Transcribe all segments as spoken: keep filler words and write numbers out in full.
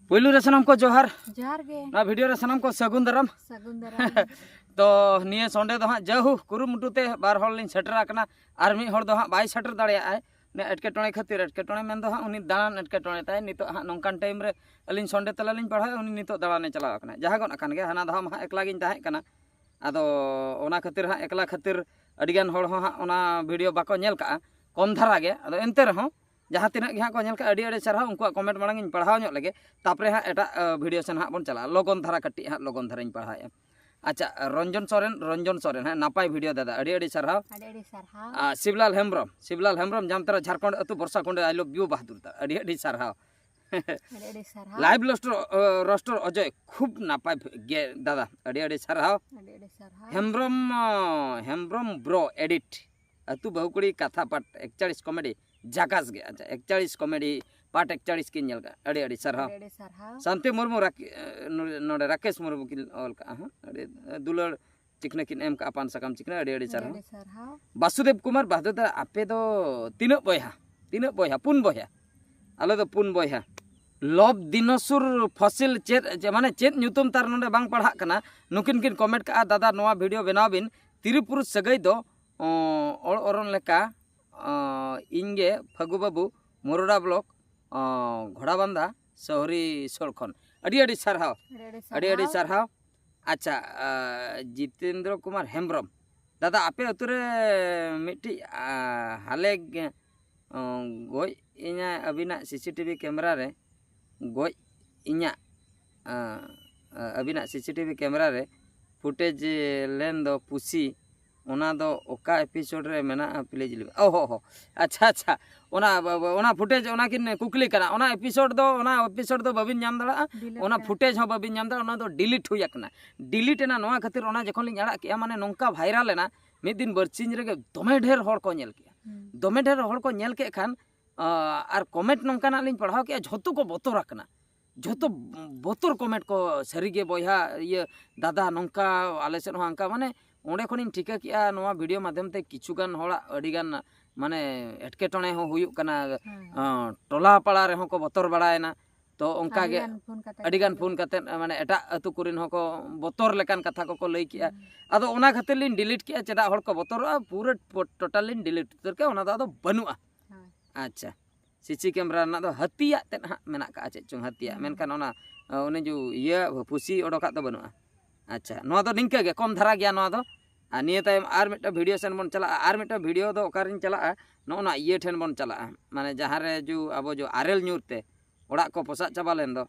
ᱯᱳᱭᱞᱳ ᱨᱮ ᱥᱟᱱᱟᱢ ᱠᱚ ᱡᱚᱦᱟᱨ᱾ ᱡᱚᱦᱟᱨ ᱜᱮ᱾ ᱱᱚᱣᱟ ᱵᱷᱤᱰᱤᱭᱳ ᱨᱮ ᱥᱟᱱᱟᱢ ᱠᱚ ᱥᱟᱹᱜᱩᱱ ᱫᱟᱨᱟᱢ᱾ ᱥᱟᱹᱜᱩᱱ ᱫᱟᱨᱟᱢ᱾ ᱛᱚ ᱱᱤᱭᱟᱹ ᱥᱚᱱᱰᱮ ᱫᱚ ᱦᱟᱸᱜ ᱡᱟᱹᱦᱩ ᱠᱩᱨᱩᱢᱩᱴᱩ ᱛᱮ ᱵᱟᱨ ᱦᱚᱲ ᱞᱤᱧ ᱥᱮᱴᱮᱨ ᱟᱠᱟᱱᱟ, ᱟᱨ ᱢᱤᱫ ᱦᱚᱲ ᱫᱚ ᱦᱟᱸᱜ ᱵᱟᱭ ᱥᱮᱴᱮᱨ ᱫᱟᱲᱮᱭᱟᱜᱼᱟᱭ᱾ ᱱᱤᱭᱟᱹ ᱮᱴᱠᱮᱴᱚᱬᱮ ᱠᱷᱟᱹᱛᱤᱨ, ᱮᱴᱠᱮᱴᱚᱬᱮ ᱢᱮᱱᱫᱚ ᱦᱟᱸᱜ ᱩᱱᱤ ᱫᱟᱬᱟᱱ ᱮᱴᱠᱮᱴᱚᱬᱮ ᱛᱟᱭ᱾ ᱱᱤᱛᱚᱜ ᱦᱟᱸᱜ ᱱᱚᱝᱠᱟᱱ ᱴᱟᱭᱤᱢ ᱨᱮ ᱟᱹᱞᱤᱧ ᱥᱚᱱᱰᱮ ᱛᱟᱞᱟ ᱞᱤᱧ ᱯᱟᱲᱦᱟᱣᱮᱫ, ᱩᱱᱤ ᱱᱤᱛᱚᱜ ᱫᱟᱬᱟᱱᱮ ᱪᱟᱞᱟᱣ ᱟᱠᱟᱱᱟ᱾ ᱡᱟᱦᱟᱸ ᱜᱚᱫ ᱟᱠᱟᱱ ᱜᱮ, ᱦᱟᱱᱟ ᱫᱷᱟᱣ ᱢᱟ ᱦᱟᱸᱜ ᱮᱠᱞᱟ ᱜᱤᱧ ᱛᱟᱦᱮᱸ ᱠᱟᱱᱟ᱾ ᱟᱫᱚ ᱚᱱᱟ ᱠᱷᱟᱹᱛᱤᱨ ᱦᱟᱸᱜ, ᱮᱠᱞᱟ ᱠᱷᱟᱹᱛᱤᱨ ᱟᱹᱰᱤᱜᱟᱱ ᱦᱚᱲ ᱦᱚᱸ ᱦᱟᱸᱜ ᱚᱱᱟ ᱵᱷᱤᱰᱤᱭᱳ ᱵᱟᱠᱚ ᱧᱮᱞ ᱠᱟᱜᱼᱟ, ᱠᱚᱢ ᱫᱷᱟᱨᱟ ᱜᱮ᱾ ᱟᱫᱚ ᱮᱱᱛᱮ ᱨᱮᱦᱚᱸ ᱡᱟᱦᱟᱸ ᱛᱤᱱᱟᱹᱜ ᱜᱮ ᱦᱟᱸᱜ ᱠᱚ ᱧᱮᱞ ᱠᱟᱜᱼᱟ, ᱟᱹᱰᱤ ᱟᱹᱰᱤ ᱥᱟᱨᱦᱟᱣ᱾ ᱩᱱᱠᱩᱣᱟᱜ ᱠᱚᱢᱮᱱᱴ ᱢᱟᱲᱟᱝ ᱤᱧ ᱯᱟᱲᱦᱟᱣ ᱧᱚᱜ ᱞᱮᱜᱮ, ᱛᱟᱯᱚᱨᱮ ᱦᱟᱸᱜ ᱮᱴᱟᱜ ᱵᱷᱤᱰᱤᱭᱳ ᱥᱮᱱ ᱦᱟᱸᱜ ᱵᱚᱱ ᱪᱟᱞᱟᱜᱼᱟ᱾ ᱞᱚᱜᱚᱱ ᱫᱷᱟᱨᱟ ᱠᱟᱹᱴᱤᱡ ᱦᱟᱸᱜ, ᱞᱚᱜᱚᱱ ᱫᱷᱟᱨᱟᱧ ᱯᱟᱲᱦᱟᱣᱮᱫᱼᱟ᱾ ᱟᱪᱪᱷᱟ, ᱨᱚᱧᱡᱚᱱ ᱥᱚᱨᱮᱱ, ᱨᱚᱧᱡᱚᱱ ᱥᱚᱨᱮᱱ, ᱦᱮᱸ, ᱱᱟᱯᱟᱭ ᱵᱷᱤᱰᱤᱭᱳ ᱫᱟᱫᱟ, ᱟᱹᱰᱤ ᱟᱹᱰᱤ ᱥᱟᱨᱦᱟᱣ᱾ ᱟᱹᱰᱤ ᱟᱹᱰᱤ ᱥᱟᱨᱦᱟᱣ᱾ ᱟᱨ ᱥᱤᱵᱞᱟᱞ ᱦᱮᱢᱵᱨᱚᱢ, ᱥᱤᱵᱞᱟᱞ ᱦᱮᱢᱵᱨᱚᱢ, ᱡᱟᱢᱛᱟᱨᱟ, ᱡᱷᱟᱲᱠᱷᱚᱸᱰ ᱟᱹᱛᱩ, ᱵᱚᱨᱥᱟ ᱠᱩᱸᱰᱮ, ᱟᱭ ᱞᱚᱵᱽ ᱭᱩ ᱵᱟᱦᱟᱫᱩᱨ ᱫᱟ, ᱟᱹᱰᱤ ᱟᱹᱰᱤ ᱥᱟᱨᱦᱟᱣ᱾ ᱟᱹᱰᱤ ᱟᱹᱰᱤ ᱥᱟᱨᱦᱟᱣ᱾ ᱞᱟᱭᱤᱵᱷ ᱞᱚᱥᱴᱚᱨ, ᱨᱚᱥᱴᱚᱨ ᱚᱡᱚᱭ, ᱠᱷᱩᱵ ᱱᱟᱯᱟᱭ ᱜᱮ ᱫᱟᱫᱟ, ᱟᱹᱰᱤ ᱟᱹᱰᱤ ᱥᱟᱨᱦᱟᱣ᱾ ᱟᱹᱰᱤ ᱟᱹᱰᱤ ᱥᱟᱨᱦᱟᱣ᱾ ᱦᱮᱢᱵᱨᱚᱢ, ᱦᱮᱢᱵᱨᱚᱢ ᱵᱨᱚ ᱮᱰᱤᱴ, ᱟᱹᱛᱩ ᱵᱟᱹᱦᱩ ᱠᱩᱲᱤ ᱠᱟᱛᱷᱟ ᱯᱟᱴ ᱮᱠᱪᱟᱲᱤᱥ ᱠᱚᱢᱮᱰᱤ, ᱡᱟᱠᱟᱥ ᱜᱮ᱾ ᱟᱪᱪᱷᱟ, ᱮᱠᱪᱟᱲᱤᱥ ᱠᱚᱢᱮᱰᱤ ᱯᱟᱴ ᱮᱠᱪᱟᱲᱤᱥ ᱠᱤᱱ ᱧᱮᱞ ᱠᱟᱜᱼᱟ, ᱟᱹᱰᱤ ᱟᱹᱰᱤ ᱥᱟᱨᱦᱟᱣ᱾ ᱟᱹᱰᱤ ᱟᱹᱰᱤ ᱥᱟᱨᱦᱟᱣ᱾ ᱥᱟᱱᱛᱤ ᱢᱩᱨᱢᱩ ᱨᱟᱠ-, ᱱᱚᱰᱮ, ᱱᱚᱰᱮ ᱨᱟᱠᱮᱥ ᱢᱩᱨᱢᱩ ᱠᱤᱱ ᱚᱞ ᱠᱟᱜᱼᱟ, ᱦᱚᱸ, ᱟᱹᱰᱤ ᱫᱩᱞᱟᱹᱲ ᱪᱤᱠᱷᱱᱟᱹ ᱠᱤᱱ ᱮᱢ ᱠᱟᱜᱼᱟ, ᱯᱟᱱ ᱥᱟᱠᱟᱢ ᱪᱤᱠᱷᱱᱟᱹ, ᱟᱹᱰᱤ ᱟᱹᱰᱤ ᱟᱹᱰᱤ ᱥᱟᱨᱦᱟᱣ᱾ ᱟᱹᱰᱤ ᱥᱟᱨᱦᱟᱣ᱾ ᱵᱟᱥᱩᱫᱮᱵ ᱠᱩᱢᱟᱨ ᱵᱟᱦᱫᱩᱨ ᱫᱟ, ᱟᱯᱮ ᱫᱚ ᱛᱤᱱᱟᱹᱜ ᱵᱚᱭᱦᱟ? ᱛᱤᱱᱟᱹᱜ ᱵᱚᱭᱦᱟ? ᱯᱩᱱ ᱵᱚᱭᱦᱟ᱾ ᱟᱞᱮ ᱫᱚ ᱯᱩᱱ ᱵᱚᱭᱦᱟ᱾ ᱞᱚᱵᱽ ᱫᱤᱱᱚᱥᱩᱨ ᱯᱷᱚᱥᱤᱞ ᱪᱮᱫ, ᱪᱮ-, ᱢᱟᱱᱮ ᱪᱮᱫ ᱧᱩᱛᱩᱢ ᱛᱟᱨ ᱱᱚᱰᱮ ᱵᱟᱝ ᱯᱟᱲᱦᱟᱜ ᱠᱟᱱᱟ᱾ ᱱᱩᱠᱤᱱ ᱠᱤᱱ ᱠᱚᱢᱮᱱᱴ ᱠᱟᱜᱼᱟ, "ᱫᱟᱫᱟ, ᱱᱚᱣᱟ ᱵᱷᱤᱰᱤᱭᱳ ᱵᱮᱱᱟᱣ ᱵᱤᱱ, ᱛᱤᱨᱤ ᱯᱩᱨᱩᱥ ᱥᱟᱹᱜᱟᱹᱭ ᱫᱚ, ᱚᱸ, ᱚᱲ ᱚᱨᱚᱱ ᱞᱮᱠᱟ, ᱚᱸ, ᱤᱧ ᱜᱮ ᱯᱷᱟᱹᱜᱩ ᱵᱟᱹᱵᱩ, ᱢᱚᱨᱚᱰᱟ ᱵᱞᱚᱠ, ᱚᱸ, ᱜᱷᱚᱲᱟᱵᱟᱱᱫᱟ, ᱥᱚᱦᱨᱤ ᱥᱳᱲ ᱠᱷᱚᱱ᱾" ᱟᱹᱰᱤ ᱟᱹᱰᱤ ᱥᱟᱨᱦᱟᱣ᱾ ᱟᱹᱰᱤ ᱟᱹᱰᱤ ᱟᱹᱰᱤ ᱟᱹᱰᱤ ᱥᱟᱨᱦᱟᱣ᱾ ᱥᱟᱨᱦᱟᱣ᱾ ᱟᱪᱪᱷᱟ, ᱟ, ᱡᱤᱛᱮᱱᱫᱨᱚ ᱠᱩᱢᱟᱨ ᱦᱮᱢᱵᱨᱚᱢ, ᱫᱟᱫᱟ, ᱟᱯᱮ ᱟᱹᱛᱩ ᱨᱮ ᱢᱤᱫᱴᱤᱡ, ᱟ, ᱦᱟᱞᱮ ᱜᱮ, ᱚ, ᱜᱚᱡ ᱮᱱᱟᱭ ᱟᱹᱵᱤᱱᱟᱜ ᱥᱤᱥᱤᱴᱤᱵᱷᱤ ᱠᱮᱢᱮᱨᱟ ᱨᱮ, ᱜᱚᱡ ᱤᱧᱟᱜ, ᱟ, ᱟ, ᱟᱹᱵᱤᱱᱟᱜ ᱥᱤᱥᱤᱴᱤᱵᱷᱤ ᱠᱮᱢᱮᱨᱟ ᱨᱮ ᱯᱷᱩᱴᱮᱡᱽ ᱞᱮᱱ ᱫᱚ ᱯᱩᱥᱤ, ᱚᱱᱟ ᱫᱚ ᱚᱠᱟ ᱮᱯᱤᱥᱳᱰ ᱨᱮ ᱢᱮᱱᱟᱜᱼᱟ? ᱯᱞᱤᱡᱽ ᱞᱟᱹᱭ ᱢᱮ᱾ ᱚ ᱦᱚ ᱦᱚ, ᱟᱪᱪᱷᱟ ᱟᱪᱪᱷᱟ, ᱚᱱᱟ, ᱚᱱᱟ ᱯᱷᱩᱴᱮᱡᱽ, ᱚᱱᱟ ᱠᱤᱱ ᱠᱩᱠᱞᱤ ᱠᱟᱱᱟ᱾ ᱚᱱᱟ ᱮᱯᱤᱥᱳᱰ ᱫᱚ, ᱚᱱᱟ ᱮᱯᱤᱥᱳᱰ ᱫᱚ ᱵᱟᱹᱵᱤᱱ ᱧᱟᱢ ᱫᱟᱲᱮᱭᱟᱜᱼᱟ, ᱰᱤᱞᱤᱴ ᱚᱱᱟ ᱠᱟᱱᱟ᱾ ᱯᱷᱩᱴᱮᱡᱽ ᱦᱚᱸ ᱵᱟᱹᱵᱤᱱ ᱧᱟᱢ ᱫᱟᱲᱮᱭᱟᱜᱼᱟ, ᱚᱱᱟ ᱫᱚ ᱰᱤᱞᱤᱴ ᱦᱩᱭ ᱟᱠᱟᱱᱟ᱾ ᱰᱤᱞᱤᱴ ᱮᱱᱟ ᱱᱚᱣᱟ ᱠᱷᱟᱹᱛᱤᱨ, ᱚᱱᱟ ᱡᱚᱠᱷᱚᱱ ᱞᱤᱧ ᱟᱲᱟᱜ ᱠᱮᱜᱼᱟ, ᱢᱟᱱᱮ ᱱᱚᱝᱠᱟ ᱵᱷᱟᱭᱨᱟᱞ ᱮᱱᱟ, ᱢᱤᱫ ᱫᱤᱱ ᱵᱟᱹᱨᱥᱤᱧ ᱨᱮᱜᱮ ᱫᱚᱢᱮ ᱰᱷᱮᱨ ᱦᱚᱲ ᱠᱚ ᱧᱮᱞ ᱠᱮᱜᱼᱟ᱾ ᱦᱩᱸ᱾ ᱫᱚᱢᱮ ᱰᱷᱮᱨ ᱦᱚᱲ ᱠᱚ ᱧᱮᱞ ᱠᱮᱫ ᱠᱷᱟᱱ, ᱟ, ᱟᱨ ᱠᱚᱢᱮᱱᱴ ᱱᱚᱝᱠᱟᱱᱟᱜ ᱞᱤᱧ ᱯᱟᱲᱦᱟᱣ ᱠᱮᱜᱼᱟ, ᱡᱷᱚᱛᱚ ᱠᱚ ᱵᱚᱛᱚᱨ ᱟᱠᱟᱱᱟ, ᱡᱷᱚᱛᱚ ᱵᱚᱛᱚᱨ ᱠᱚᱢᱮᱱᱴ ᱠᱚ, "ᱥᱟᱹᱨᱤᱜᱮ ᱵᱚᱭᱦᱟ, ᱤᱭᱟᱹ ᱫᱟᱫᱟ, ᱱᱚᱝᱠᱟ ᱟᱞᱮ ᱥᱮᱫ ᱦᱚᱸ ᱦᱟᱱᱠᱟ", ᱢᱟᱱᱮ ᱚᱸᱰᱮ ᱠᱷᱚᱱᱤᱧ ᱴᱷᱤᱠᱟᱹ ᱠᱮᱜᱼᱟ, ᱱᱚᱣᱟ ᱵᱷᱤᱰᱤᱭᱳ ᱢᱟᱫᱽᱫᱷᱚᱢ ᱛᱮ ᱠᱤᱪᱷᱩ ᱜᱟᱱ ᱦᱚᱲᱟᱜ ᱟᱹᱰᱤ ᱜᱟᱱ, ᱢᱟᱱᱮ, ᱮᱴᱠᱮᱴᱚᱬᱮ ᱦᱚᱸ ᱦᱩᱭᱩᱜ ᱠᱟᱱᱟ᱾ ᱦᱮᱸ᱾ ᱟ, ᱴᱚᱞᱟ ᱯᱟᱲᱟ ᱨᱮᱦᱚᱸ ᱠᱚ ᱵᱚᱛᱚᱨ ᱵᱟᱲᱟᱭᱮᱱᱟ᱾ ᱛᱚ ᱚᱱᱠᱟ ᱜᱮ ᱟᱹᱰᱤᱜᱟᱱ ᱯᱷᱳᱱ ᱠᱟᱛᱮ ᱟᱹᱰᱤᱜᱟᱱ ᱯᱷᱳᱱ ᱠᱟᱛᱮ, ᱢᱟᱱᱮ, ᱮᱴᱟᱜ ᱟᱹᱛᱩ ᱠᱚᱨᱮᱱ ᱦᱚᱸᱠᱚ ᱵᱚᱛᱚᱨ ᱞᱮᱠᱟᱱ ᱠᱟᱛᱷᱟ ᱠᱚᱠᱚ ᱞᱟᱹᱭ ᱠᱮᱜᱼᱟ᱾ ᱟᱫᱚ ᱚᱱᱟ ᱠᱷᱟᱹᱛᱤᱨ ᱞᱤᱧ ᱰᱤᱞᱤᱴ ᱠᱮᱜᱼᱟ᱾ ᱪᱮᱫᱟᱜ ᱦᱚᱲ ᱠᱚ ᱵᱚᱛᱚᱨᱚᱜᱼᱟ? ᱯᱩᱨᱟᱹ ᱴᱳᱴᱟᱞ ᱞᱤᱧ ᱰᱤᱞᱤᱴ ᱩᱛᱟᱹᱨ ᱠᱮᱜᱼᱟ, ᱚᱱᱟ ᱫᱚ ᱟᱫᱚ ᱵᱟᱹᱱᱩᱜᱼᱟ᱾ ᱦᱳᱭ᱾ ᱟᱪᱪᱷᱟ, ᱥᱤᱥᱤ ᱠᱮᱢᱮᱨᱟ ᱨᱮᱱᱟᱜ ᱫᱚ ᱦᱟᱹᱛᱤᱭᱟᱜ ᱛᱮᱫ ᱦᱟᱸᱜ ᱢᱮᱱᱟᱜ ᱠᱟᱜᱼᱟ, ᱪᱮᱫ ᱪᱚᱝ ᱦᱟᱹᱛᱤᱭᱟᱜ, ᱦᱩᱸ᱾ ᱢᱮᱱᱠᱷᱟᱱ ᱚᱱᱟ, ᱚᱱᱮ ᱡᱮ ᱤᱭᱟᱹ ᱯᱩᱥᱤ ᱚᱰᱚᱠᱟᱜ ᱫᱚ ᱵᱟᱹᱱᱩᱜᱼᱟ᱾ ᱟᱪᱪᱷᱟ, ᱱᱚᱣᱟ ᱫᱚ ᱱᱤᱝᱠᱟᱹ ᱜᱮ, ᱠᱚᱢ ᱫᱷᱟᱨᱟ ᱜᱮᱭᱟ ᱱᱚᱣᱟ ᱫᱚ᱾ ᱟᱨ ᱱᱤᱭᱟᱹ ᱛᱟᱭᱚᱢ ᱟᱨ ᱢᱤᱫᱴᱟᱝ ᱵᱷᱤᱰᱤᱭᱳ ᱥᱮᱱ ᱵᱚᱱ ᱪᱟᱞᱟᱜᱼᱟ᱾ ᱟᱨ ᱢᱤᱫᱴᱟᱝ ᱵᱷᱤᱰᱤᱭᱳ ᱫᱚ ᱚᱠᱟᱨᱤᱧ ᱪᱟᱞᱟᱜᱼᱟ? ᱱᱚᱜᱼᱚ ᱱᱟ ᱤᱭᱟᱹ ᱴᱷᱮᱱ ᱵᱚᱱ ᱪᱟᱞᱟᱜᱼᱟ, ᱢᱟᱱᱮ, ᱡᱟᱦᱟᱸ ᱨᱮ ᱡᱩ ᱟᱵᱚ ᱡᱩ ᱟᱨᱮᱞ ᱧᱩᱨ ᱛᱮ ᱚᱲᱟᱜ ᱠᱚ ᱯᱚᱥᱟᱜ ᱪᱟᱵᱟ ᱞᱮᱱ ᱫᱚ,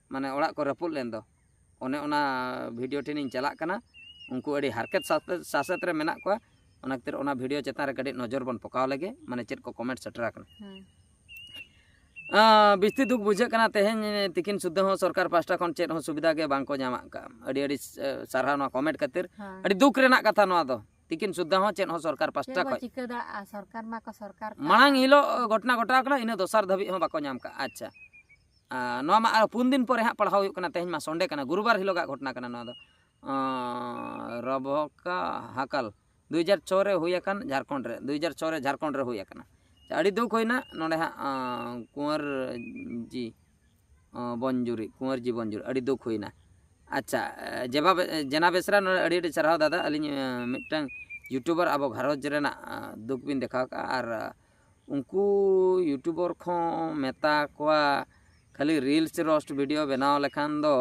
ᱢᱟᱱᱮ, ᱚᱲᱟᱜ ᱠᱚ ᱨᱟᱹᱯᱩᱫ ᱞᱮᱱ ᱫᱚ, ᱚᱱᱮ ᱚᱱᱟ ᱵᱷᱤᱰᱤᱭᱳ ᱴᱷᱮᱱᱤᱧ ᱪᱟᱞᱟᱜ ᱠᱟᱱᱟ᱾ ᱩᱱᱠᱩ ᱟᱹᱰᱤ ᱦᱟᱨᱠᱮᱛ ᱥᱟᱥᱮᱛ, ᱥᱟᱥᱮᱛ ᱨᱮ ᱢᱮᱱᱟᱜ ᱠᱚᱣᱟ᱾ ᱚᱱᱟ ᱠᱷᱟᱹᱛᱤᱨ ᱚᱱᱟ ᱵᱷᱤᱰᱤᱭᱳ ᱪᱮᱛᱟᱱ ᱨᱮ ᱠᱟᱹᱴᱤᱡ ᱱᱚᱡᱚᱨ ᱵᱚᱱ ᱯᱚᱠᱟᱣ ᱞᱮᱜᱮ, ᱢᱟᱱᱮ, ᱪᱮᱫ ᱠᱚ ᱠᱚᱢᱮᱱᱴ ᱥᱮᱴᱮᱨ ᱟᱠᱟᱱᱟ᱾ ᱦᱮᱸ᱾ ᱟᱸ, ᱵᱤᱥᱛᱤ ᱫᱩᱠ ᱵᱩᱡᱷᱟᱹᱜ ᱠᱟᱱᱟ, ᱛᱮᱦᱮᱧ ᱛᱤᱠᱤᱱ ᱥᱩᱫᱷᱟᱹ ᱦᱚᱸ ᱥᱚᱨᱠᱟᱨ ᱯᱟᱦᱴᱟ ᱠᱷᱚᱱ ᱪᱮᱫ ᱦᱚᱸ ᱥᱩᱵᱤᱫᱷᱟ ᱜᱮ ᱵᱟᱝ ᱠᱚ ᱧᱟᱢ ᱟᱠᱟᱫᱼᱟ᱾ ᱟᱹᱰᱤ ᱟᱹᱰᱤ, ᱮ, ᱥᱟᱨᱦᱟᱣ ᱱᱚᱣᱟ ᱠᱚᱢᱮᱱᱴ ᱠᱷᱟᱹᱛᱤᱨ᱾ ᱦᱮᱸ᱾ ᱟᱹᱰᱤ ᱫᱩᱠ ᱨᱮᱱᱟᱜ ᱠᱟᱛᱷᱟ ᱱᱚᱣᱟ ᱫᱚ, ᱛᱤᱠᱤᱱ ᱥᱩᱫᱷᱟᱹ ᱦᱚᱸ ᱪᱮᱫ ᱦᱚᱸ ᱥᱚᱨᱠᱟᱨ ᱪᱮᱫ ᱯᱟᱦᱴᱟ ᱠᱚ ᱠᱷᱚᱱ᱾ ᱪᱤᱠᱟᱹ ᱫᱟᱲᱮᱭᱟᱜᱼᱟ? ᱥᱚᱨᱠᱟᱨ ᱢᱟ ᱠᱚ ᱥᱚᱨᱠᱟᱨ ᱠᱟᱱ᱾ ᱢᱟᱲᱟᱝ ᱦᱤᱞᱳᱜ ᱜᱷᱚᱴᱚᱱᱟ ᱜᱷᱚᱴᱟᱣ ᱠᱟᱱᱟ, ᱤᱱᱟᱹ ᱫᱚᱥᱟᱨ ᱫᱷᱟᱹᱵᱤᱡ ᱦᱚᱸ ᱵᱟᱠᱚ ᱧᱟᱢ ᱠᱟᱜᱼᱟ᱾ ᱟᱪᱪᱷᱟ, ᱟᱸ, ᱱᱚᱣᱟ ᱢᱟ ᱟᱨ ᱯᱩᱱ ᱫᱤᱱ ᱯᱚᱨᱮ ᱦᱟᱸᱜ ᱯᱟᱲᱦᱟᱣ ᱦᱩᱭᱩᱜ ᱠᱟᱱᱟ, ᱛᱮᱦᱮᱧ ᱢᱟ ᱥᱚᱱᱰᱮ ᱠᱟᱱᱟ, ᱜᱩᱨᱩᱵᱟᱨ ᱦᱤᱞᱳᱜᱟᱜ ᱜᱷᱚᱴᱚᱱᱟ ᱠᱟᱱᱟ ᱱᱚᱣᱟ ᱫᱚ᱾ ᱟᱸ, ᱨᱚᱵᱚᱠᱟ ᱦᱟᱠᱟᱞ ᱫᱩ ᱦᱟᱡᱟᱨ ᱪᱷᱚ ᱨᱮ ᱦᱩᱭ ᱟᱠᱟᱱ ᱡᱷᱟᱲᱠᱷᱚᱸᱰ ᱨᱮ, ᱫᱩ ᱦᱟᱡᱟᱨ ᱪᱷᱚ ᱨᱮ ᱡᱷᱟᱲᱠᱷᱚᱸᱰ ᱨᱮ ᱦᱩᱭ ᱟᱠᱟᱱᱟ᱾ ᱟᱪᱪᱷᱟ, ᱟᱹᱰᱤ ᱫᱩᱠ ᱦᱩᱭᱱᱟ ᱱᱚᱰᱮ ᱦᱟᱸᱜ, ᱟᱸ, ᱠᱩᱸᱣᱟᱨ ᱡᱤ, ᱟᱸ, ᱵᱚᱱᱡᱩᱨᱤ, ᱠᱩᱸᱣᱟᱨ ᱡᱤ ᱵᱚᱱᱡᱩᱨᱤ, ᱟᱹᱰᱤ ᱫᱩᱠ ᱦᱩᱭᱱᱟ᱾ ᱟᱪᱪᱷᱟ, ᱡᱮᱵᱟ ᱵᱮ-, ᱡᱮᱱᱟ ᱵᱮᱥᱨᱟ, ᱱᱚᱰᱮ ᱟᱹᱰᱤ ᱟᱹᱰᱤ ᱥᱟᱨᱦᱟᱣ ᱫᱟᱫᱟ᱾ ᱟᱹᱞᱤᱧ, ᱟᱸ, ᱢᱤᱫᱴᱟᱝ ᱭᱩᱴᱩᱵᱟᱨ ᱟᱵᱚ ᱜᱷᱟᱨᱚᱸᱡᱽ ᱨᱮᱱᱟᱜ, ᱟᱸ, ᱫᱩᱠ ᱵᱤᱱ ᱫᱮᱠᱷᱟᱣ ᱠᱟᱜᱼᱟ᱾ ᱟᱨ, ᱟᱸ, ᱩᱱᱠᱩ ᱭᱩᱴᱩᱵᱟᱨ ᱠᱚ ᱢᱮᱛᱟ ᱠᱚᱣᱟ, ᱠᱷᱟᱹᱞᱤ ᱨᱤᱞᱥ ᱨᱳᱥᱴ ᱵᱷᱤᱰᱤᱭᱳ ᱵᱮᱱᱟᱣ ᱞᱮᱠᱷᱟᱱ ᱫᱚ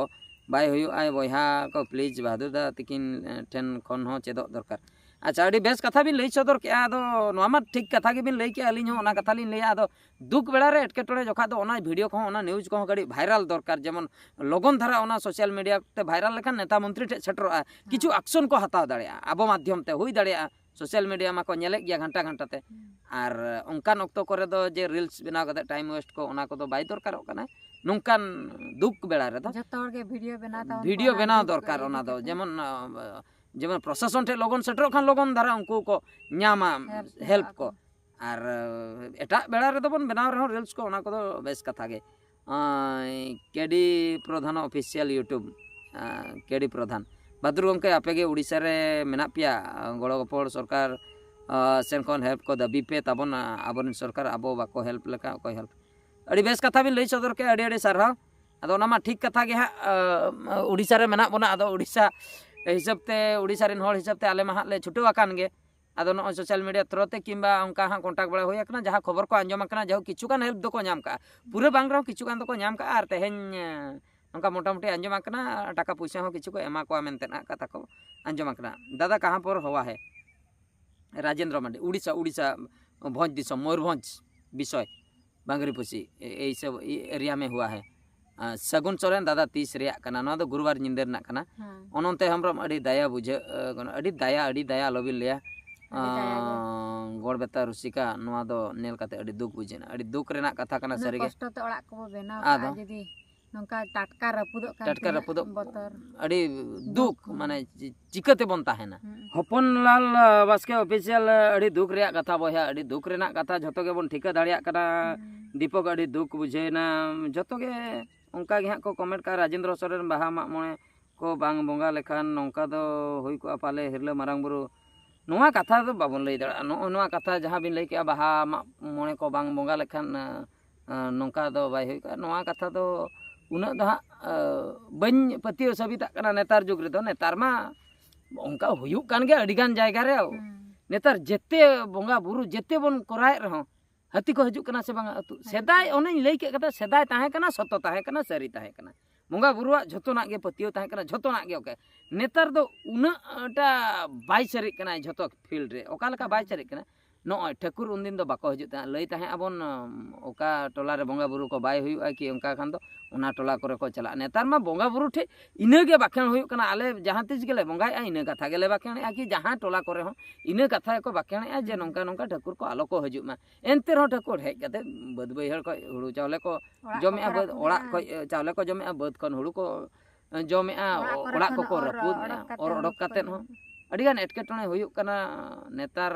ᱵᱟᱭ ᱦᱩᱭᱩᱜᱼᱟ ᱵᱚᱭᱦᱟ ᱠᱚ, ᱯᱞᱤᱡᱽ ᱵᱷᱟᱫᱩ ᱫᱟ ᱛᱤᱠᱤᱱ ᱴᱷᱮᱱ ᱠᱷᱚᱱ ᱦᱚᱸ ᱪᱮᱫᱚᱜ ᱫᱚᱨᱠᱟᱨ᱾ ᱟᱪᱪᱷᱟ, ᱟᱹᱰᱤ ᱵᱮᱥ ᱠᱟᱛᱷᱟ ᱵᱤᱱ ᱞᱟᱹᱭ ᱥᱚᱫᱚᱨ ᱠᱮᱜᱼᱟ᱾ ᱟᱫᱚ ᱱᱚᱣᱟ ᱢᱟ ᱴᱷᱤᱠ ᱠᱟᱛᱷᱟ ᱜᱮᱵᱤᱱ ᱞᱟᱹᱭ ᱠᱮᱜᱼᱟ, ᱟᱹᱞᱤᱧ ᱦᱚᱸ ᱚᱱᱟ ᱠᱟᱛᱷᱟ ᱞᱤᱧ ᱞᱟᱹᱭᱟ᱾ ᱟᱫᱚ ᱫᱩᱠ ᱵᱮᱲᱟ ᱨᱮ ᱮᱴᱠᱮᱴᱚᱬᱮ ᱡᱚᱠᱷᱟ ᱫᱚ ᱚᱱᱟ ᱵᱷᱤᱰᱤᱭᱳ ᱠᱚᱦᱚᱸ, ᱚᱱᱟ ᱱᱤᱭᱩᱡᱽ ᱠᱚᱦᱚᱸ ᱠᱟᱹᱴᱤᱡ ᱵᱷᱟᱭᱨᱟᱞ ᱫᱚᱨᱠᱟᱨ, ᱡᱮᱢᱚᱱ ᱞᱚᱜᱚᱱ ᱫᱷᱟᱨᱟ ᱚᱱᱟ ᱥᱳᱥᱟᱞ ᱢᱤᱰᱤᱭᱟ ᱛᱮ ᱵᱷᱟᱭᱨᱟᱞ ᱞᱮᱠᱷᱟᱱ ᱱᱮᱛᱟ ᱢᱚᱱᱛᱨᱤ ᱴᱷᱮᱱ ᱥᱮᱴᱮᱨᱚᱜᱼᱟ, ᱠᱤᱪᱷᱩ ᱦᱮᱸ᱾ ᱟᱠᱥᱚᱱ ᱠᱚ ᱦᱟᱛᱟᱣ ᱫᱟᱲᱮᱭᱟᱜᱼᱟ ᱟᱵᱚ ᱢᱟᱫᱽᱫᱷᱚᱢ ᱛᱮ, ᱦᱩᱭ ᱫᱟᱲᱮᱭᱟᱜᱼᱟ᱾ ᱥᱳᱥᱟᱞ ᱢᱤᱰᱤᱭᱟ ᱢᱟᱠᱚ ᱧᱮᱞᱮᱫ ᱜᱮᱭᱟ ᱜᱷᱟᱱᱴᱟ ᱜᱷᱟᱱᱴᱟ ᱛᱮ᱾ ᱦᱩᱸ᱾ ᱟᱨ ᱚᱱᱠᱟᱱ ᱚᱠᱛᱚ ᱠᱚᱨᱮ ᱫᱚ ᱡᱮ ᱨᱤᱞᱥ ᱵᱮᱱᱟᱣ ᱠᱟᱛᱮ ᱴᱟᱭᱤᱢ ᱣᱮᱥᱴ ᱠᱚ, ᱚᱱᱟ ᱠᱚᱫᱚ ᱵᱟᱭ ᱫᱚᱨᱠᱟᱨᱚᱜ ᱠᱟᱱᱟ᱾ ᱱᱚᱝᱠᱟᱱ ᱫᱩᱠ ᱵᱮᱲᱟ ᱨᱮᱫᱚ ᱡᱚᱛᱚ ᱦᱚᱲ ᱜᱮ ᱵᱷᱤᱰᱤᱭᱳ ᱵᱮᱱᱟᱣ ᱛᱟᱵᱚᱱ ᱵᱷᱤᱰᱤᱭᱳ ᱯᱮ, ᱚᱱᱟ ᱵᱮᱱᱟᱣ ᱫᱩᱠ ᱫᱚᱨᱠᱟᱨ, ᱤᱫᱤ ᱚᱱᱟ ᱫᱚ ᱠᱟᱛᱮ᱾ ᱡᱮᱢᱚᱱ, ᱟᱸ, ᱡᱮᱢᱚᱱ ᱯᱨᱚᱥᱟᱥᱚᱱ ᱴᱷᱮᱱ ᱞᱚᱜᱚᱱ ᱥᱮᱴᱮᱨᱚᱜ ᱠᱷᱟᱱ ᱞᱚᱜᱚᱱ ᱫᱷᱟᱨᱟ ᱩᱱᱠᱩ ᱠᱚ ᱧᱟᱢᱟ ᱦᱮᱞᱯ ᱦᱮᱞᱯ ᱥᱮᱴᱮᱨᱚᱜᱼᱟ ᱠᱚ᱾ ᱠᱚ᱾ ᱟᱨ, ᱟᱸ, ᱮᱴᱟᱜ ᱵᱮᱲᱟ ᱨᱮᱫᱚ ᱵᱚᱱ ᱵᱮᱱᱟᱣ ᱨᱮᱦᱚᱸ ᱨᱤᱞᱥ ᱠᱚ, ᱚᱱᱟ ᱠᱚᱫᱚ ᱵᱮᱥ ᱠᱟᱛᱷᱟ ᱜᱮ᱾ ᱟᱸ, ᱠᱮᱰᱤ ᱯᱨᱚᱫᱷᱟᱱ ᱚᱯᱷᱤᱥᱤᱭᱟᱞ ᱭᱩᱴᱩᱵᱽ, ᱟᱸ, ᱠᱮᱰᱤ ᱯᱨᱚᱫᱷᱟᱱ᱾ ᱵᱟᱫᱩᱨ ᱜᱚᱢᱠᱮ, ᱟᱯᱮ ᱜᱮ ᱩᱲᱤᱥᱥᱟ ᱨᱮ ᱢᱮᱱᱟᱜ ᱯᱮᱭᱟ, ᱟᱸ, ᱜᱚᱲᱚ ᱜᱚᱯᱚᱲ ᱥᱚᱨᱠᱟᱨ, ᱟᱸ, ᱥᱮᱱ ᱠᱷᱚᱱ ᱦᱮᱞᱯ ᱠᱚ ᱫᱟᱹᱵᱤ ᱯᱮ ᱛᱟᱵᱚᱱ᱾ ᱟᱸ, ᱟᱵᱚᱨᱮᱱ ᱥᱚᱨᱠᱟᱨ ᱟᱵᱚ ᱵᱟᱠᱚ ᱦᱮᱞᱯ ᱞᱮᱠᱷᱟᱱ ᱚᱠᱚᱭ ᱦᱮᱞᱯ? ᱟᱹᱰᱤ ᱵᱮᱥ ᱠᱟᱛᱷᱟ ᱵᱤᱱ ᱞᱟᱹᱭ ᱥᱚᱫᱚᱨ ᱠᱮᱫᱼᱟ, ᱟᱹᱰᱤ ᱟᱹᱰᱤ ᱥᱟᱨᱦᱟᱣ᱾ ᱟᱫᱚ ᱚᱱᱟ ᱢᱟ ᱴᱷᱤᱠ ᱠᱟᱛᱷᱟ ᱜᱮ ᱦᱟᱸᱜ᱾ ᱟᱸ, ᱩᱲᱤᱥᱥᱟ ᱨᱮ ᱢᱮᱱᱟᱜ ᱵᱚᱱᱟ, ᱟᱫᱚ ᱩᱲᱤᱥᱥᱟ ᱦᱤᱥᱟᱹᱵ ᱛᱮ, ᱩᱲᱤᱥᱥᱟ ᱨᱮᱱ ᱦᱚᱲ ᱦᱤᱥᱟᱹᱵ ᱛᱮ ᱟᱞᱮ ᱢᱟ ᱦᱟᱸᱜ ᱞᱮ ᱪᱷᱩᱴᱟᱹᱣ ᱟᱠᱟᱱ ᱜᱮ᱾ ᱟᱫᱚ ᱱᱚᱜᱼᱚᱭ social media through ᱛᱮ ᱠᱤᱝᱵᱟ ᱚᱱᱠᱟ ᱦᱟᱸᱜ contact ᱵᱟᱲᱟ ᱦᱩᱭ ᱟᱠᱟᱱᱟ, ᱡᱟᱦᱟᱸ ᱠᱷᱚᱵᱚᱨ ᱠᱚ ᱟᱸᱡᱚᱢ ᱟᱠᱟᱱᱟ, ᱡᱟᱭᱦᱳᱠ ᱠᱤᱪᱷᱩ ᱜᱟᱱ help ᱫᱚᱠᱚ ᱧᱟᱢ ᱠᱟᱜᱼᱟ, ᱯᱩᱨᱟᱹ ᱵᱟᱝ ᱨᱮᱦᱚᱸ ᱠᱤᱪᱷᱩ ᱜᱟᱱ ᱫᱚᱠᱚ ᱧᱟᱢ ᱠᱟᱜᱼᱟ᱾ ᱟᱨ ᱛᱮᱦᱮᱧ, ᱮᱸ, ᱱᱚᱝᱠᱟ ᱢᱚᱴᱟᱢᱩᱴᱤ ᱟᱸᱡᱚᱢ ᱟᱠᱟᱱᱟ, ᱴᱟᱠᱟ ᱯᱩᱭᱥᱟᱹ ᱦᱚᱸ ᱠᱤᱪᱷᱩ ᱠᱚ ᱮᱢᱟ ᱠᱚᱣᱟ ᱢᱮᱱᱛᱮ ᱱᱟᱜ ᱠᱟᱛᱷᱟ ᱠᱚ ᱟᱸᱡᱚᱢ ᱟᱠᱟᱱᱟ᱾ ᱫᱟᱫᱟ ᱠᱟᱦᱟᱸ ᱯᱚᱨ ᱦᱚᱣᱟ ᱦᱮ? ᱨᱟᱡᱮᱱᱫᱨᱚ ᱢᱟᱱᱰᱤ, ᱩᱲᱤᱥᱥᱟ, ᱩᱲᱤᱥᱥᱟ, ᱵᱷᱚᱸᱡᱽ ᱫᱤᱥᱚᱢ, ᱢᱚᱭᱩᱨᱵᱷᱚᱸᱡᱽ ᱵᱤᱥᱚᱭ, ᱵᱟᱝᱨᱤᱯᱚᱥᱤ, ᱮ-, ᱮᱭ ᱥᱚᱵ ᱮᱨᱤᱭᱟ ᱢᱮ ᱦᱩᱣᱟ ᱦᱮ᱾ ᱟᱨ ᱥᱟᱹᱜᱩᱱ ᱥᱚᱨᱮᱱ, ᱫᱟᱫᱟ ᱛᱤᱥ ᱨᱮᱭᱟᱜ ᱠᱟᱱᱟ? ᱱᱚᱣᱟ ᱫᱚ ᱜᱩᱨᱩᱵᱟᱨ ᱧᱤᱫᱟᱹ ᱨᱮᱱᱟᱜ ᱠᱟᱱᱟ᱾ ᱦᱮᱸ᱾ ᱚᱱᱚᱱᱛᱮ ᱦᱮᱢᱵᱨᱚᱢ, ᱟᱹᱰᱤ ᱫᱟᱭᱟ ᱵᱩᱡᱷᱟᱹᱜ, ᱟᱹᱰᱤ ᱫᱟᱭᱟ, ᱟᱹᱰᱤ ᱫᱟᱭᱟ, ᱟᱞᱚᱵᱤᱱ ᱞᱟᱹᱭᱟ᱾ ᱟᱹᱰᱤ ᱫᱟᱭᱟ ᱜᱮ᱾ ᱟᱸ, ᱜᱚᱲ ᱵᱮᱛᱟ ᱨᱩᱥᱤᱠᱟ, ᱱᱚᱣᱟ ᱫᱚ ᱧᱮᱞ ᱠᱟᱛᱮ ᱟᱹᱰᱤ ᱫᱩᱠ ᱵᱩᱡᱷᱟᱹᱜᱼᱟ, ᱟᱹᱰᱤ ᱫᱩᱠ ᱨᱮᱱᱟᱜ ᱠᱟᱛᱷᱟ ᱠᱟᱱᱟ᱾ ᱩᱱᱟᱹᱜ ᱥᱟᱹᱨᱤᱜᱮ᱾ ᱠᱚᱥᱴᱚ ᱛᱮ ᱚᱲᱟᱜ ᱠᱚᱵᱚ ᱵᱮᱱᱟᱣ ᱟᱫᱚ ᱠᱟᱜᱼᱟ, ᱡᱩᱫᱤ ᱱᱚᱝᱠᱟ ᱴᱟᱴᱠᱟ ᱨᱟᱹᱯᱩᱫᱚᱜ ᱠᱟᱱ, ᱴᱟᱴᱠᱟ ᱛᱤᱱᱟᱹᱜ ᱨᱟᱹᱯᱩᱫᱚᱜ, ᱵᱚᱛᱚᱨ᱾ ᱟᱹᱰᱤ ᱫᱩᱠ, ᱫᱩᱠ᱾ ᱢᱟᱱᱮ ᱪᱤ-, ᱪᱤᱠᱟᱹ ᱛᱮᱵᱚᱱ ᱛᱟᱦᱮᱱᱟ? ᱦᱩᱸ᱾ ᱦᱚᱯᱚᱱᱞᱟᱞ ᱵᱟᱥᱠᱮ official, ᱟᱹᱰᱤ ᱫᱩᱠ ᱨᱮᱭᱟᱜ ᱠᱟᱛᱷᱟ ᱵᱚᱭᱦᱟ, ᱟᱹᱰᱤ ᱫᱩᱠ ᱨᱮᱱᱟᱜ ᱠᱟᱛᱷᱟ, ᱡᱷᱚᱛᱚ ᱜᱮᱵᱚᱱ ᱴᱷᱤᱠᱟᱹ ᱫᱟᱲᱮᱭᱟᱜ ᱠᱟᱱᱟ᱾ ᱦᱩᱸ᱾ ᱫᱤᱯᱚᱠ, ᱟᱹᱰᱤ ᱫᱩᱠ ᱵᱩᱡᱷᱟᱹᱣᱮᱱᱟ᱾ ᱡᱷᱚᱛᱚ ᱜᱮ ᱚᱱᱠᱟ ᱜᱮ ᱦᱟᱸᱜ ᱠᱚ comment ᱠᱟᱜᱼᱟ, ᱨᱟᱡᱮᱱᱫᱨᱚ ᱥᱚᱨᱮᱱ, ᱵᱟᱦᱟ ᱢᱟᱜ ᱢᱚᱬᱮ ᱠᱚ ᱵᱟᱝ ᱵᱚᱸᱜᱟ ᱞᱮᱠᱷᱟᱱ ᱱᱚᱝᱠᱟ ᱫᱚ ᱦᱩᱭ ᱠᱚᱜᱼᱟ ᱯᱟᱞᱮ, ᱦᱤᱨᱞᱟᱹ ᱢᱟᱨᱟᱝ ᱵᱩᱨᱩ᱾ ᱱᱚᱣᱟ ᱠᱟᱛᱷᱟ ᱫᱚ ᱵᱟᱵᱚᱱ ᱞᱟᱹᱭ ᱫᱟᱲᱮᱭᱟᱜᱼᱟ᱾ ᱱᱚᱜᱼᱚ ᱱᱚᱣᱟ ᱠᱟᱛᱷᱟ ᱡᱟᱦᱟᱸ ᱵᱤᱱ ᱞᱟᱹᱭ ᱠᱮᱜᱼᱟ, ᱵᱟᱦᱟ ᱢᱟᱜ ᱢᱚᱬᱮ ᱠᱚ ᱵᱟᱝ ᱵᱚᱸᱜᱟ ᱞᱮᱠᱷᱟᱱ, ᱟᱸ, ᱱᱚᱝᱠᱟ ᱫᱚ ᱵᱟᱭ ᱦᱩᱭ ᱠᱚᱜᱼᱟ᱾ ᱱᱚᱣᱟ ᱠᱟᱛᱷᱟ ᱫᱚ ᱩᱱᱟᱹᱜ ᱫᱚ ᱦᱟᱸᱜ, ᱟᱸ, ᱵᱟᱹᱧ ᱯᱟᱹᱛᱭᱟᱹᱣ ᱥᱟᱹᱵᱤᱛᱟᱜ ᱠᱟᱱᱟ ᱱᱮᱛᱟᱨ ᱡᱩᱜᱽ ᱨᱮᱫᱚ᱾ ᱱᱮᱛᱟᱨ ᱢᱟ ᱚᱱᱠᱟ ᱦᱩᱭᱩᱜ ᱠᱟᱱ ᱜᱮᱭᱟ ᱟᱹᱰᱤ ᱜᱟᱱ ᱡᱟᱭᱜᱟ ᱨᱮ᱾ ᱦᱩᱸ᱾ ᱱᱮᱛᱟᱨ ᱡᱮᱛᱮ ᱵᱚᱸᱜᱟ ᱵᱩᱨᱩ ᱡᱮᱛᱮ ᱵᱚᱱ ᱠᱚᱨᱟᱣᱮᱫ ᱨᱮᱦᱚᱸ, ᱦᱟᱹᱛᱤ ᱠᱚ ᱦᱤᱡᱩᱜ ᱠᱟᱱᱟ ᱥᱮ ᱵᱟᱝᱟ ᱟᱹᱛᱩ? ᱦᱤᱡᱩᱜ ᱥᱮᱫᱟᱭ ᱠᱟᱱᱟ᱾ ᱚᱱᱮᱧ ᱞᱟᱹᱭ ᱠᱮᱫ ᱠᱟᱛᱷᱟ, ᱥᱮᱫᱟᱭ ᱛᱟᱦᱮᱸ ᱠᱟᱱᱟ, ᱥᱚᱛᱚ ᱛᱟᱦᱮᱸ ᱠᱟᱱᱟ, ᱥᱟᱹᱨᱤ ᱛᱟᱦᱮᱸ ᱠᱟᱱᱟ, ᱵᱚᱸᱜᱟ ᱵᱩᱨᱩᱣᱟᱜ ᱡᱷᱚᱛᱚᱱᱟᱜ ᱜᱮ ᱯᱟᱹᱛᱭᱟᱹᱣ ᱛᱟᱦᱮᱸ ᱠᱟᱱᱟ, ᱡᱷᱚᱛᱚᱱᱟᱜ ᱜᱮ᱾ OK, ᱱᱮᱛᱟᱨ ᱫᱚ ᱩᱱᱟᱹᱜ ᱴᱟ ᱵᱟᱭ ᱥᱟᱹᱨᱤᱜ ᱠᱟᱱᱟ ᱡᱷᱚᱛᱚ field ᱨᱮ᱾ ᱚᱠᱟ ᱞᱮᱠᱟ ᱵᱟᱭ ᱥᱟᱹᱨᱤᱜ ᱠᱟᱱᱟ? ᱱᱚᱜᱼᱚᱭ ᱴᱷᱟᱹᱠᱩᱨ ᱩᱱᱫᱤᱱ ᱫᱚ ᱵᱟᱠᱚ ᱦᱤᱡᱩᱜ ᱛᱟᱦᱮᱸᱫ, ᱞᱟᱹᱭ ᱛᱟᱦᱮᱸᱫ ᱟᱵᱚᱱ, ᱚᱠᱟ ᱴᱚᱞᱟ ᱨᱮ ᱵᱚᱸᱜᱟ ᱵᱩᱨᱩ ᱠᱚ ᱵᱟᱭ ᱦᱩᱭᱩᱜᱼᱟ ᱠᱤ ᱚᱱᱠᱟ ᱠᱷᱟᱱ ᱫᱚ ᱚᱱᱟ ᱴᱚᱞᱟ ᱠᱚᱨᱮ ᱠᱚ ᱪᱟᱞᱟᱜᱼᱟ᱾ ᱱᱮᱛᱟᱨ ᱢᱟ ᱵᱚᱸᱜᱟ ᱵᱩᱨᱩ ᱴᱷᱮᱡ ᱤᱱᱟᱹ ᱜᱮ ᱵᱟᱠᱷᱮᱬ ᱦᱩᱭᱩᱜ ᱠᱟᱱᱟ, ᱟᱞᱮ ᱡᱟᱦᱟᱸ ᱛᱤᱥ ᱜᱮᱞᱮ ᱵᱚᱸᱜᱟᱭᱮᱫᱼᱟ ᱤᱱᱟᱹ ᱠᱟᱛᱷᱟ ᱜᱮᱞᱮ ᱵᱟᱠᱷᱮᱬᱮᱜᱼᱟ, ᱠᱤ ᱡᱟᱦᱟᱸ ᱴᱚᱞᱟ ᱠᱚᱨᱮ ᱦᱚᱸ ᱤᱱᱟᱹ ᱠᱟᱛᱷᱟ ᱜᱮᱠᱚ ᱵᱟᱠᱷᱮᱬᱮᱜᱼᱟ ᱡᱮ ᱱᱚᱝᱠᱟ ᱱᱚᱝᱠᱟ ᱴᱷᱟᱹᱠᱩᱨ ᱠᱚ ᱟᱞᱚ ᱠᱚ ᱦᱤᱡᱩᱜ ᱢᱟ᱾ ᱮᱱᱛᱮ ᱨᱮᱦᱚᱸ ᱴᱷᱟᱹᱠᱩᱨ ᱦᱮᱡ ᱠᱟᱛᱮ ᱵᱟᱹᱫᱽ ᱵᱟᱹᱭᱦᱟᱹᱲ ᱠᱷᱚᱡ ᱦᱩᱲᱩ ᱪᱟᱣᱞᱮ ᱠᱚ ᱚᱲᱟᱜ ᱡᱚᱢᱮᱜᱼᱟ, ᱠᱚᱠᱚ ᱵᱟᱹᱫᱽ, ᱚᱲᱟᱜ ᱨᱟᱹᱯᱩᱫᱮᱜᱼᱟ᱾ ᱠᱷᱚᱡ, ᱮ, ᱪᱟᱣᱞᱮ ᱠᱚ ᱡᱚᱢᱮᱜᱼᱟ, ᱵᱟᱹᱫᱽ ᱠᱷᱚᱱ ᱦᱩᱲᱩ ᱠᱚ, ᱮ, ᱡᱚᱢᱮᱜᱼᱟ, ᱚᱲᱟᱜ ᱚ-, ᱠᱚᱨᱮ ᱚᱲᱟᱜ ᱠᱷᱚᱱ ᱠᱚᱠᱚ ᱚᱨ ᱨᱟᱹᱯᱩᱫᱮᱜᱼᱟ, ᱚᱰᱚᱠ ᱠᱟᱛᱮ ᱚᱨ ᱚᱰᱚᱠ ᱠᱟᱛᱮᱫ ᱦᱚᱸ ᱟᱹᱰᱤᱜᱟᱱ ᱮᱴᱠᱮᱴᱚᱬᱮ ᱦᱩᱭᱩᱜ ᱠᱟᱱᱟ᱾ ᱱᱮᱛᱟᱨ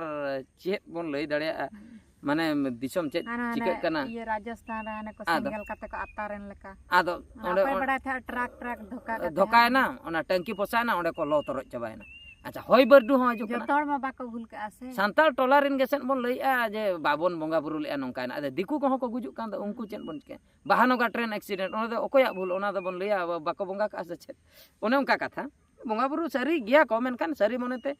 ᱪᱮᱫ ᱵᱚᱱ ᱞᱟᱹᱭ ᱫᱟᱲᱮᱭᱟᱜᱼᱟ? ᱦᱩᱸ᱾ ᱢᱟᱱᱮ ᱫᱤᱥᱚᱢ ᱪᱮᱫ ᱦᱟᱱᱟ ᱦᱟᱱᱮ ᱪᱤᱠᱟᱹᱜ ᱠᱟᱱᱟ? ᱤᱭᱟᱹ ᱨᱟᱡᱚᱥᱛᱷᱟᱱ ᱨᱮ ᱦᱟᱱᱮ ᱠᱚ ᱟᱫᱚ, ᱥᱮᱸᱜᱮᱞ ᱠᱟᱛᱮ ᱠᱚ ᱟᱛᱟᱨᱮᱱ ᱞᱮᱠᱟ᱾ ᱟᱫᱚ ᱚᱱᱟ ᱚᱸᱰᱮ ᱚᱠᱚᱭ ᱚᱸ-, ᱵᱟᱲᱟᱭ ᱛᱟᱦᱮᱸᱫ ᱴᱨᱟᱠ, ᱴᱨᱟᱠ ᱫᱷᱚᱠᱟ ᱠᱟᱛᱮ ᱫᱷᱚᱠᱟᱭᱮᱱᱟ, ᱦᱟᱱᱮ ᱚᱱᱟ ᱴᱟᱝᱠᱤ ᱯᱚᱥᱟᱭᱮᱱᱟ, ᱚᱸᱰᱮ ᱠᱚ ᱞᱚ ᱛᱚᱨᱚᱡ ᱪᱟᱵᱟᱭᱮᱱᱟ᱾ ᱟᱪᱪᱷᱟ, ᱦᱚᱭ ᱵᱟᱹᱨᱰᱩ ᱦᱚᱸ ᱦᱤᱡᱩᱜ ᱠᱟᱱᱟ᱾ ᱡᱚᱛᱚ ᱦᱚᱲ ᱢᱟ ᱵᱟᱠᱚ ᱵᱷᱩᱞ ᱠᱟᱜᱼᱟ ᱥᱮ᱾ ᱥᱟᱱᱛᱟᱲ ᱴᱚᱞᱟ ᱨᱮᱱ ᱜᱮ ᱥᱮᱫ ᱵᱚᱱ ᱞᱟᱹᱭᱮᱜᱼᱟ ᱡᱮ ᱵᱟᱵᱚᱱ ᱵᱚᱸᱜᱟ ᱵᱩᱨᱩ ᱞᱮᱜᱼᱟ, ᱱᱚᱝᱠᱟᱭᱮᱱᱟ᱾ ᱟᱫᱚ ᱫᱤᱠᱩ ᱠᱚᱦᱚᱸ ᱠᱚ ᱜᱩᱡᱩᱜ ᱠᱟᱱ ᱫᱚ, ᱩᱱᱠᱩ ᱪᱮᱫ ᱵᱚᱱ ᱪᱤᱠᱟᱹᱭᱟ? ᱵᱟᱦᱟᱱᱚᱜᱷᱟᱴ ᱨᱮᱱ ᱮᱠᱥᱤᱰᱮᱱᱴ, ᱚᱱᱟ ᱫᱚ ᱚᱠᱚᱭᱟᱜ ᱵᱷᱩᱞ? ᱚᱱᱟ ᱫᱚᱵᱚᱱ ᱞᱟᱹᱭᱟ ᱵᱟᱠᱚ ᱵᱚᱸᱜᱟ ᱠᱟᱜᱼᱟ ᱥᱮ ᱪᱮᱫ? ᱚᱱᱮ ᱚᱱᱠᱟ ᱠᱟᱛᱷᱟ᱾ ᱵᱚᱸᱜᱟ ᱵᱩᱨᱩ ᱥᱟᱹᱨᱤ ᱜᱮᱭᱟ ᱠᱚ, ᱢᱮᱱᱠᱷᱟᱱ ᱥᱟᱹᱨᱤ ᱢᱚᱱᱮᱛᱮ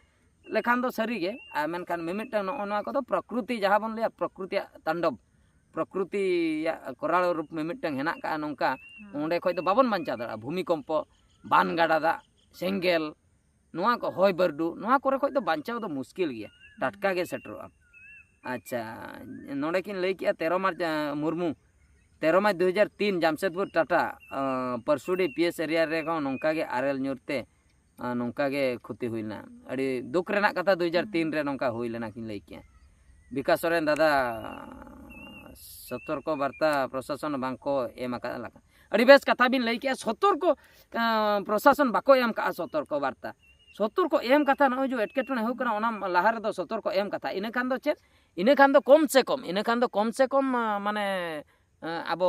ᱞᱮᱠᱷᱟᱱ ᱫᱚ ᱥᱟᱹᱨᱤ ᱜᱮ᱾ ᱟᱨ ᱢᱮᱱᱠᱷᱟᱱ ᱢᱤᱢᱤᱫᱴᱟᱝ ᱱᱚᱜᱼᱚ ᱱᱚᱣᱟ ᱠᱚᱫᱚ ᱯᱨᱚᱠᱨᱤᱛᱤ, ᱡᱟᱦᱟᱸ ᱵᱚᱱ ᱞᱟᱹᱭᱟ ᱯᱨᱚᱠᱨᱤᱛᱤᱭᱟᱜ ᱛᱟᱱᱰᱚᱵ, ᱯᱨᱚᱠᱨᱤᱛᱤᱭᱟᱜ ᱠᱚᱨᱟᱲ ᱨᱩᱯ ᱢᱤᱢᱤᱫᱴᱟᱝ ᱦᱮᱱᱟᱜ ᱠᱟᱜᱼᱟ ᱱᱚᱝᱠᱟ, ᱦᱮᱸ᱾ ᱚᱸᱰᱮ ᱠᱷᱚᱡ ᱫᱚ ᱵᱟᱵᱚᱱ ᱵᱟᱧᱪᱟᱣ ᱫᱟᱲᱮᱭᱟᱜᱼᱟ᱾ ᱵᱷᱩᱢᱤᱠᱚᱢᱯᱚ, ᱵᱟᱱ ᱜᱟᱰᱟ ᱫᱟᱜ, ᱥᱮᱸᱜᱮᱞ, ᱱᱚᱣᱟ ᱠᱚ ᱦᱚᱭ ᱵᱟᱹᱨᱰᱩ, ᱱᱚᱣᱟ ᱠᱚᱨᱮ ᱠᱷᱚᱡ ᱫᱚ ᱵᱟᱧᱪᱟᱣ ᱫᱚ ᱢᱩᱥᱠᱤᱞ ᱜᱮᱭᱟ, ᱴᱟᱴᱠᱟ ᱜᱮ ᱥᱮᱴᱮᱨᱚᱜᱼᱟ᱾ ᱟᱪᱪᱷᱟ, ᱱᱚᱰᱮ ᱠᱤᱱ ᱞᱟᱹᱭ ᱠᱮᱜᱼᱟ ᱛᱮᱨᱚ ᱢᱟᱨᱪ, ᱟᱸ, ᱢᱩᱨᱢᱩ, ᱛᱮᱨᱚ ᱢᱟᱨᱪ ᱫᱩ ᱦᱟᱡᱟᱨ ᱛᱤᱱ, ᱡᱟᱢᱥᱮᱫᱽᱯᱩᱨ ᱴᱟᱴᱟ, ᱟᱸ, ᱯᱟᱹᱨᱥᱩᱰᱤ ᱯᱤ ᱮᱥ ᱮᱨᱤᱭᱟ ᱨᱮᱦᱚᱸ ᱱᱚᱝᱠᱟ ᱜᱮ ᱟᱨᱮᱞ ᱧᱩᱨ ᱛᱮ, ᱟᱸ, ᱱᱚᱝᱠᱟ ᱜᱮ ᱠᱷᱚᱛᱤ ᱦᱩᱭ ᱞᱮᱱᱟ᱾ ᱟᱹᱰᱤ ᱫᱩᱠ ᱨᱮᱱᱟᱜ ᱠᱟᱛᱷᱟ, ᱫᱩ ᱦᱟᱡᱟᱨ ᱛᱤᱱ ᱨᱮ ᱱᱚᱝᱠᱟ ᱦᱩᱭ ᱞᱮᱱᱟ ᱠᱤᱱ ᱞᱟᱹᱭ ᱠᱮᱜᱼᱟ᱾ ᱵᱤᱠᱟᱥ ᱥᱚᱨᱮᱱ ᱫᱟᱫᱟ, ᱥᱚᱛᱚᱨᱠᱚ ᱵᱟᱨᱛᱟ ᱯᱨᱚᱥᱟᱥᱚᱱ ᱵᱟᱝ ᱠᱚ ᱮᱢ ᱟᱠᱟᱫ ᱞᱮᱠᱟ᱾ ᱟᱹᱰᱤ ᱵᱮᱥ ᱠᱟᱛᱷᱟ ᱵᱤᱱ ᱞᱟᱹᱭ ᱠᱮᱜᱼᱟ, ᱥᱚᱛᱚᱨᱠᱚ, ᱟᱸ, ᱯᱨᱚᱥᱟᱥᱚᱱ ᱵᱟᱠᱚ ᱮᱢ ᱠᱟᱜᱼᱟ ᱥᱚᱛᱚᱨᱠᱚ ᱵᱟᱨᱛᱟ᱾ ᱥᱚᱛᱚᱨᱠᱚ ᱮᱢ ᱠᱟᱛᱷᱟ, ᱱᱚᱜᱼᱚᱭ ᱡᱮ ᱮᱴᱠᱮᱴᱚᱬᱮ ᱦᱩᱭᱩᱜ ᱠᱟᱱᱟ, ᱚᱱᱟ ᱞᱟᱦᱟ ᱨᱮᱫᱚ ᱥᱚᱛᱚᱨᱠᱚ ᱮᱢ ᱠᱟᱛᱷᱟ᱾ ᱤᱱᱟᱹ ᱠᱷᱟᱱ ᱫᱚ ᱪᱮᱫ? ᱤᱱᱟᱹ ᱠᱷᱟᱱ ᱫᱚ ᱠᱚᱢ ᱥᱮ ᱠᱚᱢ, ᱤᱱᱟᱹ ᱠᱷᱟᱱ ᱫᱚ ᱠᱚᱢ ᱥᱮ ᱠᱚᱢ, ᱟᱸ, ᱢᱟᱱᱮ, ᱟᱸ, ᱟᱵᱚ,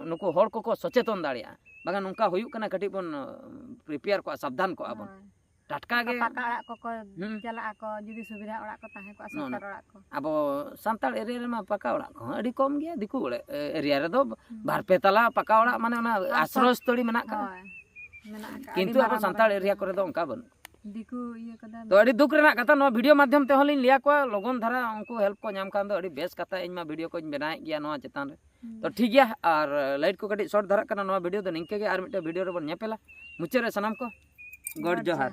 ᱟᱸ, ᱱᱩᱠᱩ ᱦᱚᱲ ᱠᱚᱠᱚ ᱥᱚᱪᱮᱛᱚᱱ ᱫᱟᱲᱮᱭᱟᱜᱼᱟ᱾ ᱵᱟᱠᱷᱟᱱ ᱱᱚᱝᱠᱟ ᱦᱩᱭᱩᱜ ᱠᱟᱱᱟ, ᱠᱟᱹᱴᱤᱡ ᱵᱚᱱ, ᱟᱸ, ᱯᱨᱤᱯᱮᱭᱟᱨ ᱠᱚᱜᱼᱟ, ᱥᱟᱵᱫᱷᱟᱱ ᱠᱚᱜᱼᱟ ᱵᱚᱱ᱾ ᱦᱳᱭ᱾ ᱴᱟᱴᱠᱟ ᱜᱮ᱾ ᱯᱟᱠᱟ ᱚᱲᱟᱜ ᱠᱚᱠᱚ ᱦᱩᱸ᱾ ᱪᱟᱞᱟᱜ ᱟᱠᱚ, ᱡᱩᱫᱤ ᱥᱩᱵᱤᱫᱷᱟ ᱚᱲᱟᱜ ᱠᱚ ᱛᱟᱦᱮᱸ ᱠᱚᱜᱼᱟ, ᱱᱚᱜᱼᱚ ᱥᱚᱨᱠᱟᱨ ᱱᱟ᱾ ᱚᱲᱟᱜ ᱠᱚ᱾ ᱟᱵᱚ ᱥᱟᱱᱛᱟᱲ ᱮᱨᱤᱭᱟ ᱨᱮᱢᱟ ᱯᱟᱠᱟ ᱚᱲᱟᱜ ᱠᱚᱦᱚᱸ ᱟᱹᱰᱤ ᱠᱚᱢ ᱜᱮᱭᱟ᱾ ᱫᱤᱠᱩ ᱚᱲᱟᱜ, ᱮ, ᱮᱨᱤᱭᱟ ᱨᱮᱫᱚ ᱵᱟᱨ ᱯᱮ ᱛᱟᱞᱟ ᱯᱟᱠᱟ ᱚᱲᱟᱜ, ᱢᱟᱱᱮ ᱚᱱᱟ ᱦᱚᱸ, ᱟᱥᱨᱚᱭ ᱥᱛᱷᱚᱞᱤ ᱢᱮᱱᱟᱜ ᱠᱟᱫᱟ᱾ ᱦᱳᱭ, ᱢᱮᱱᱟᱜ ᱟᱠᱟᱫ᱾ ᱠᱤᱱᱛᱩ ᱟᱹᱰᱤ ᱟᱵᱚ ᱢᱟᱨᱟᱝ ᱥᱟᱱᱛᱟᱲ ᱢᱟᱨᱟᱝ ᱮᱨᱤᱭᱟ ᱡᱟᱭᱜᱟ ᱠᱚᱨᱮ ᱫᱚ ᱨᱮ᱾ ᱚᱱᱠᱟ ᱵᱟᱹᱱᱩᱜ᱾ ᱫᱤᱠᱩ ᱤᱭᱟᱹ ᱠᱚᱫᱚ ᱛᱚ ᱟᱹᱰᱤ ᱫᱩᱠ ᱨᱮᱱᱟᱜ ᱠᱟᱛᱷᱟ, ᱱᱚᱣᱟ ᱵᱷᱤᱰᱤᱭᱳ ᱢᱟᱫᱽᱫᱷᱚᱢ ᱛᱮᱦᱚᱸ ᱞᱤᱧ ᱞᱟᱹᱭ ᱟᱠᱚᱣᱟ, ᱞᱚᱜᱚᱱ ᱫᱷᱟᱨᱟ ᱩᱱᱠᱩ ᱦᱮᱞᱯ ᱠᱚ ᱧᱟᱢ ᱠᱷᱟᱱ ᱫᱚ ᱟᱹᱰᱤ ᱵᱮᱥ ᱠᱟᱛᱷᱟ᱾ ᱤᱧ ᱢᱟ ᱵᱷᱤᱰᱤᱭᱳ ᱠᱚᱧ ᱵᱮᱱᱟᱣᱮᱫ ᱜᱮᱭᱟ ᱱᱚᱣᱟ ᱪᱮᱛᱟᱱ ᱨᱮ᱾ ᱦᱩᱸ᱾ ᱛᱚ ᱴᱷᱤᱠ ᱜᱮᱭᱟ, ᱟᱨ ᱞᱟᱭᱤᱴ ᱠᱚ ᱠᱟᱹᱴᱤᱡ ᱥᱚᱨᱴ ᱫᱷᱟᱨᱟᱜ ᱠᱟᱱᱟ᱾ ᱱᱚᱣᱟ ᱵᱷᱤᱰᱤᱭᱳ ᱫᱚ ᱱᱤᱝᱠᱟᱹ ᱜᱮ, ᱟᱨ ᱢᱤᱫᱴᱮᱱ ᱵᱷᱤᱰᱤᱭᱳ ᱨᱮᱵᱚᱱ ᱧᱮᱯᱮᱞᱟ᱾ ᱢᱩᱪᱟᱹᱫ ᱨᱮ ᱥᱟᱱᱟᱢ ᱠᱚ ᱜᱚᱰ ᱡᱚᱦᱟᱨ᱾